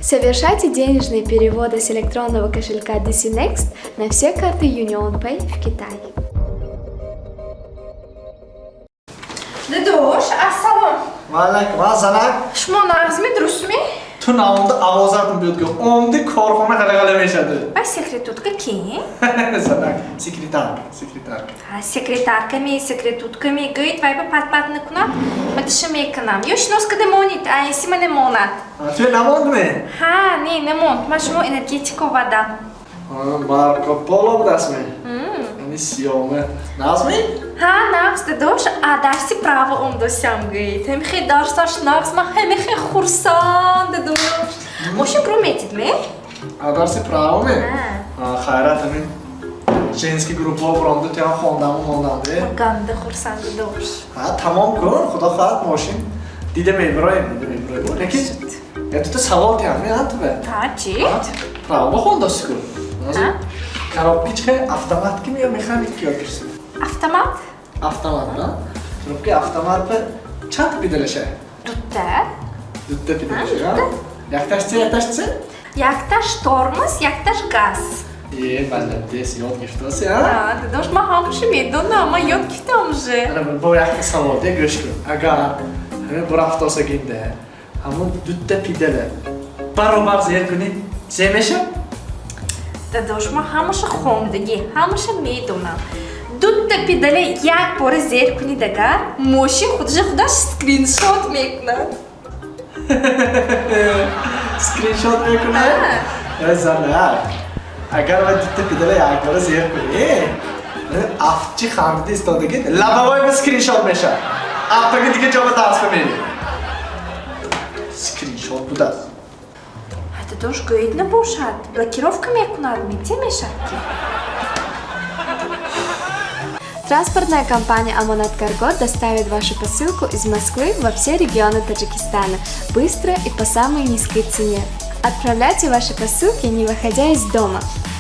Совершайте денежные переводы с электронного кошелька DC Next на все карты UnionPay в Китае. Дадош, ассалом. Ваалайкум, а занак. Шумо нағзми, дурустми? Ту наомда овозатон биёд, ки омди, корхона ғала-ғала мешаду. Ай, секретутка ки? Занак, секретарка, секретарка. А, секретарками, секретутками, гӯед, вай ба пат-пат накунад, ма тиша мекунам. Ё шинос када монед, а инси ма намонад. Ту намондме? Ҳа, не, намонд. Ман шумо энергетик овардам. Марко Поло будастме? Ани сиёме. Нағзми? Ҳа, нағз, дадош, а дарси право омдосям, гӯед. Ҳамихе дарсаш нағз, ман ҳамихе хурсанд, дадош. Мошин рӯ метид, ме? А дарси право ме? Ҳа. Хайрат, ҳамин женский группаҳо буромду, туям хондаму мондамде. Ганда хурсанд, дадош. Ҳа, тамом кун, худо хоҳад, мошин дида мебироем, дида мебироем. Лекин я тута савол тиям, ме, ҳа, тубе? Ҳа, чӣ? Право хондоси ку? Ҳа? Коробки чӣ, автомат ки ё механик ки ёд гирифтӣ? Автомат. Автомат, на? Коробки автомат ба чанд педалаша? Дутта. Дутта педалаша, Ҳа, ҳа? дутта. Якташ це, якташ це? Якташ тормоз, якташ газ. Е, молодец, ёд гирифтаси, ҳа? Ҳа, дадош, ман ҳамаша медонам, ман ёд гирифтам уже. Ана, бо якта савол, де, гӯш кун. Агар ҳамин бурафтосагинда ҳамун дутта педала баробар зер кунӣ, зе мешавад? Дадош, ман ҳамаша хондагӣ, ҳамаша медонам. Дутта педала як бора зер кунӣ дагар, мошин худаша худаш скриншот мекунад. Скриншот мекунад? Ҳа. Э, занак, агар ва дутта педала як бора зер кунӣ, афчи хандида истодаги лабавой ба скриншот мешавад. Апаги дига ҷо ба дарс бамерӣ. Скриншот будааст. Ҳа, дадош, гӯед, набошад блокировка мекунад, мете мешавад ки. Транспортная компания «Амонат Карго» доставит вашу посылку из Москвы во все регионы Таджикистана быстро и по самой низкой цене. Отправляйте ваши посылки, не выходя из дома.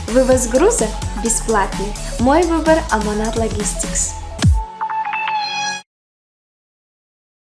Вывоз груза бесплатный. Мой выбор – «Амонат Логистикс».